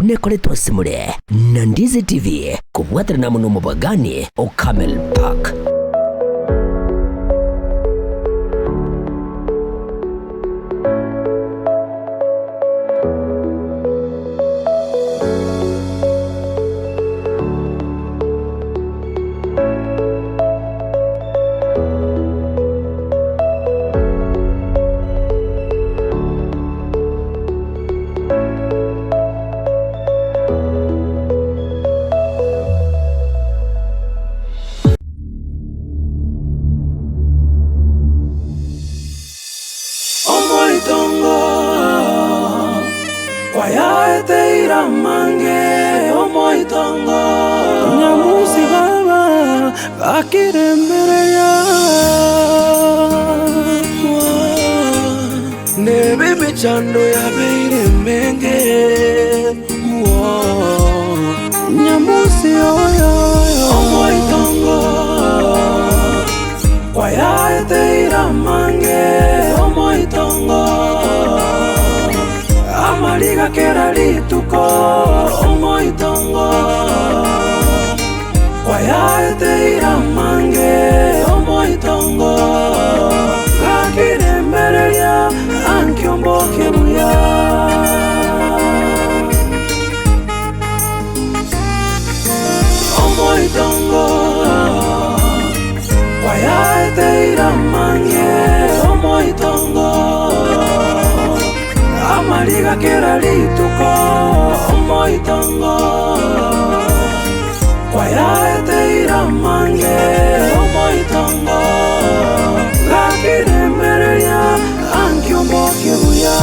Buna ekoretwa ase more na Ndizi TV kobwaterana amo nomobagani o Camel Park. Omoitongo kwayaeteire amange, omoitongo. Nyamusi baba gakiremereria. Nebe emechando yabeire emenge, Nyamusi oyo omoitongo kwayaeteire amange omoitongo amariga kera rituko omoitongo kwayaeteire amange omoitongo gakiremereria ankio mboke buya. Omoitongo kwayaeteire amange omoitongo amariga kera rituko omoitongo kwayaeteire amange omoitongo gakiremereria ankio mboke buya.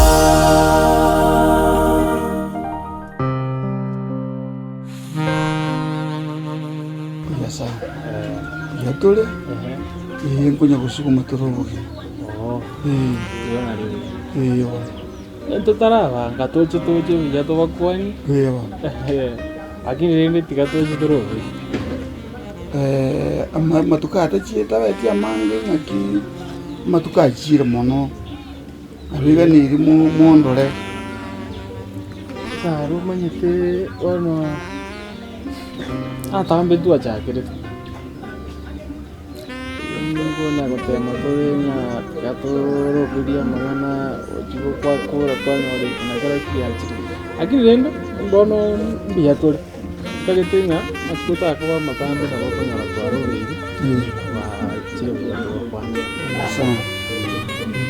Buya sana. Buya tore, ee nkonya gosuguma tore obogima. Ee. Ee bono. Totarabanga toche toche buya tobakwanie. Ee bono. Lakini rende tiga toche tore obuya. Amatuko aya tachiete abeti amange ng'aki amatuko achiire mono. Nabiganirie mondore. Ekero omanyete bono atambe twachakerete, bono gotema tore ng'a tiga toroberie amang'ana gochia gokwakora kwanyora eke na kera kiachire. Lakini rende bono mbuya tore, ntagete ng'a amatuko takoba amatambe nabo okonyora twarobeire. Twachire buya togokwana. Sana.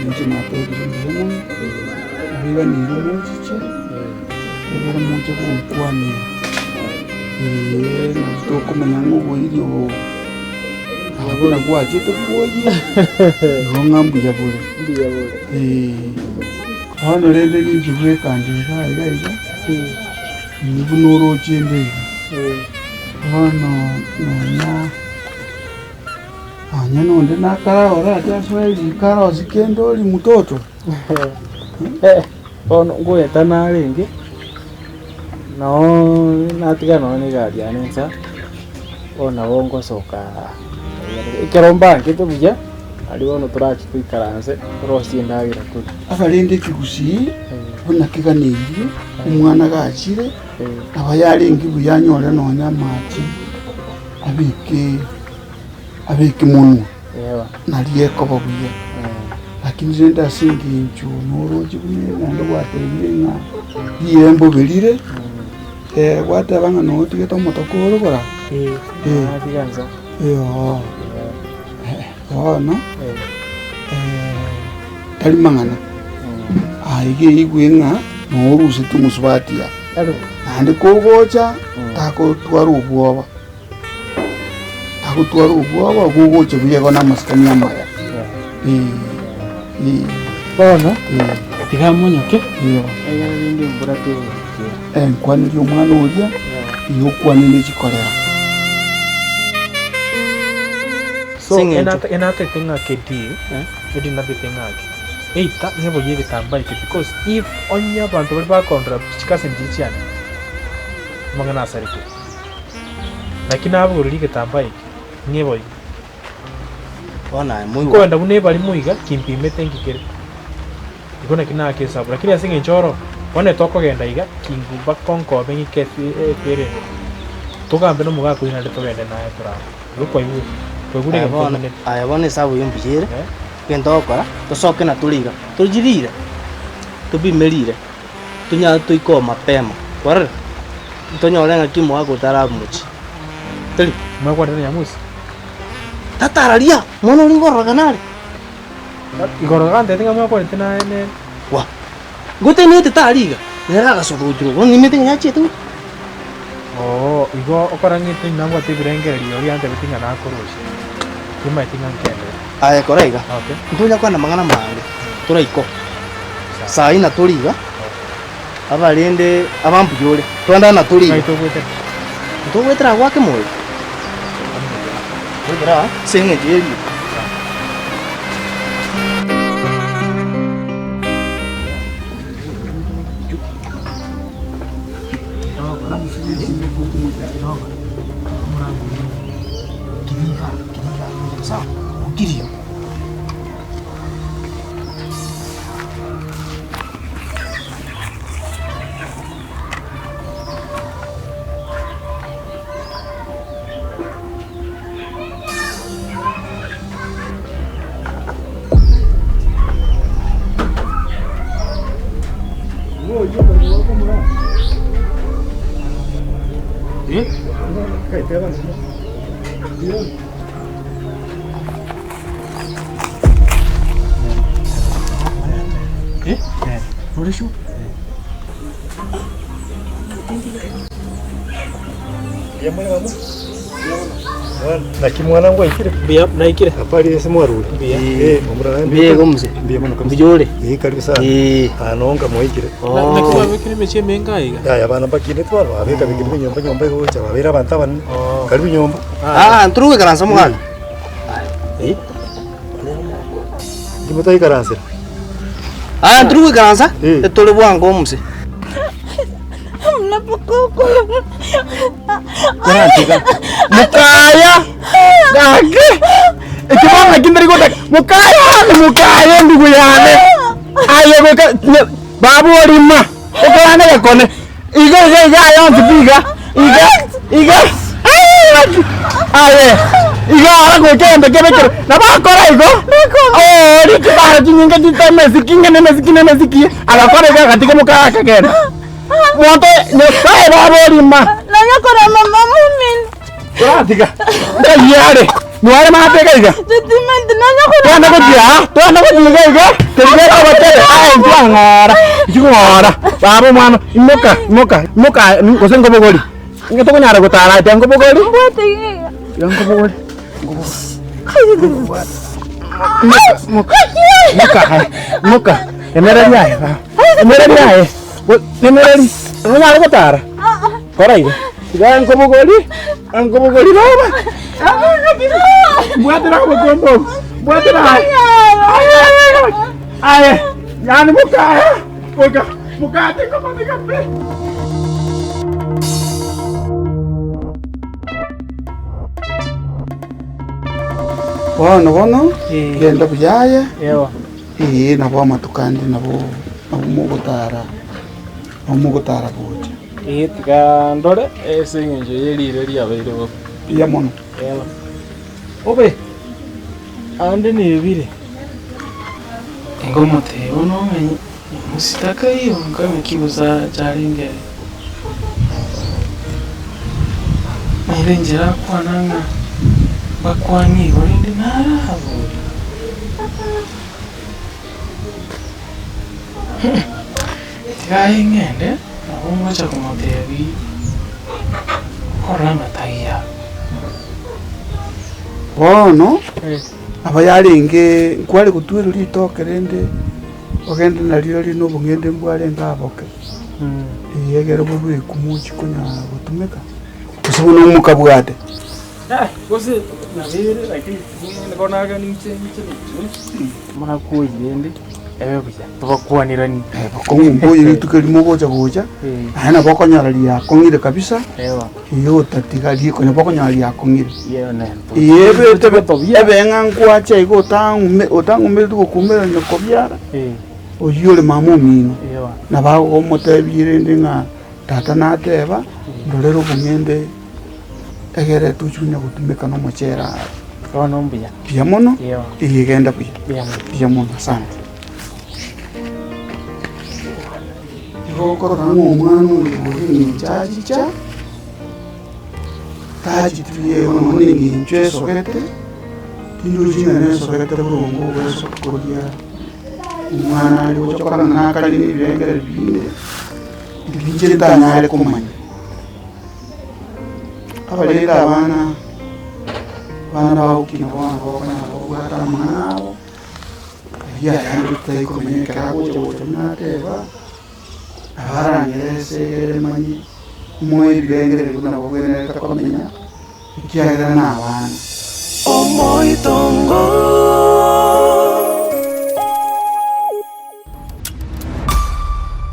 Inche natebire mbuya mono, nabiganirie mochiche, ekero mocha gonkwanera, ee nari tokomanya ng'a oboiri obo nabo buna bwachete bwoyia, igo ng'a mbuya bore. Mbuya bore. Ee, bono rende ninche bweka nde iga iga iga, inwe buna oroche inde iga. Bono nonya. Nonya nonde nakaraore ache asoe riko arosie kende oria mtoto. Bono ngoeta narenge, noo natiga nonye na egari yane nsa, bono nabo ngosoka ekero mbangete buya, aria bono torachi toikaranse, torosie endagera torie. Abarende ekegusii buna keganeirie, omwana gachire, nabo yarenge buya anyore nonya amache. Abeke abeke monwa, nario ekoba buya. Lakini rende ase engencho noroche buna naende gwatebire ng'a riire mbobe rire, gwateba ng'a notigete omotoka ore kora oo bono tari mang'ana, aye iga eigwe ng'a norusetie omosubati aa. Naende kogocha takotwara obwoba, tagotwara obwoba gogocha buya igo na amasikani amaya eh, eh. Bono tiga monyoke Eyo. egere rende embura tegokira. Nkwanerie omwana oria, igo okwane ne chikorera. So enatete ng'a kedi eri natete ng'aki eita neboyie egetambaa eke because if onye abanto baria bakondora chikaseni chiria chiane amang'ana asareke naki nabogoreria egetambaa eke ng'eboyie nkoenda buna ebarimo iga kimpimete nki kere igo naki naake esabu lakini ase eng'encho oro. Bono tokogenda iga, kingu bakonkobe ng'ike eferi ende. Togambe na omogaka oyio naende togende naye torare. Igo kwaigure? Kwaigure Aye egento bono, omineti? aye bono esabu eyio mbuya ere, Eh? egento ogokora, tosoke na tore iga, torigie riire, topime riire, tonyare toike oo mapema, kwarorire? Tonyore ng'aki omogaka otaramochie, tari? Mwekwanete na Nyamusi? Tatararia, omwana oria ngororokana are. Igoro gantebete ng'a mwekwanete naye nere. Wa, ngotenenete tari iga, nere agasoka gochia rogoro, bono nimanyete ng'a yachiete gochia. Oo, igo okorang'ete nabwate ebirengererio oria antebete ng'a nakorosie. Timanyeti ng'a nkendete. Aye kora iga, Okay. ntonya kwana amang'ana amange, toraika oo. Saa ina tore iga, abarende abambuya ore, twende na tore iga. Ng'ai togoetera? Ntogoetera agwo ake moyo. Goetera aa, ase eng'encho y'eriko. Naki mwana ngwaikire? Mbuya naikire. Habari ase mwarure? Mbuya. Eh, omura naye Mbuya igo mzee. Mbuya mono kabisa. Mbuya ore? Eh, karibu sana. Eh. Ah, nonga mwaikire. Oh. Naki mwabekire emechie emenge aiga? Yaya abana mbakinete bono, babeka bekire enyomba nyomba egocha babere abanto abanene. Oh. Karibu nyomba. Ah, ntore goikaransa omogaka. Eh? Inki motaikaransera? Ah, ntore goikaransa, Eh. etore bwango omose. Korantiga. Mokaya! Gaki! Eki bono naki ndari gotaka. Mokaya one, mokaya endugu yane. Aye goika nye- baba orima, okorana egekone. Iga iga iga aye onsi pi iga, iga, iga. Aye gaki! Aye, iga ara goika egento kebe kere. Nabo akora igo, oori chibara chinyinge chitamesiki ng'ina emesiki na emesiki, agakora iga agatiga mokaya akagenda. Monto Nyasae baba orima. Nonya korama mama omino. Toratiga. Nkai are. Mware matega iga. Tetimenti nonya korama. Twende gochia aa. Twende gochia iga iga. Torigetie obotere. Aye intwe ang'ora. Inchuo ng'ora. Baba omwana imoka imoka imoka gose nkobogori. Inga tokonyara gotara aye tiga nkobogori. Mbwate iga iga. Tiga nkobogori. Nkobogori. Imoka imoka. Imoka aye. Imoka. Emereria aye baba. Emereria aye. Nemereri, nonyare gotara? Kora iga. Iga nkobogori, nkobogori baba. Mbwatera obokombe obo. Mbwatera aye. Aye, aye. Yani mokaya. Moka, mokate komanika pe. Bono bono, genda buya aye. Ewa. Ee, nabo amatuko ande nabo nabo mogotara, nabo mogotara gocha. Ee, tiga ndore ase eng'encho ye riire riabeire bobe. Mbuya mono. Ewa. Obe, ande nebire. Inkomotebia bono ng'a mositaka iyonka ng'aki gose acharenge ere. Nere enchera akwana ng'a mbakwanie igo rende narabore. Tiga aye ng'ende nabo ngocha komotebia korora amataiyo aya. Bono aba yarenge nkware gotwerwa ritoke rende ogende nario rinde obong'ende mbwarenge aboke. Ee, ekero bobekwa mochie konyara gotumeka, gose buna omokabwate. Gose nabere lakini nigo naganiche inche muna rende ebe buya tobakwaniranie. Bokong'u mboyo rituko erimo ogocha gocha, naende nabo okonyora riakong'ire kabisa, ee otatiga riko nabo okonyora riakong'ire. Ee ebe ebe ng'a nkwacha iga otang'ume otang'umereti gokumera nyokobiara. Oyio ore mama omino, nabo agomotebia rende ng'a tata nateba, ndorere obong'ende egere tochi konya gotumeka na omochere aa. Bono mbuya. Mbuya mono, eeh genda buya, mbuya mono, asante. Igo okorora ng'a omwana oyo oria eng'encho achicha, tachitirie igo nonya na eng'encho esogete, tindochi ng'a nesogete boronge ogoesoka koria omwana are gocha korora ng'a nakare na ebirengererio binde, ebi inche ntanyare komanya. Abarende abana, abana bagokina bono bakonyara kobwata amang'ana abo. Ayio ayande totari komanya ekero agocha gocha buna ateba, nabo arang'ere ase egere manye moe ebirengererio buna babwenerete komenya, ekiagera nabana. Omoitongo.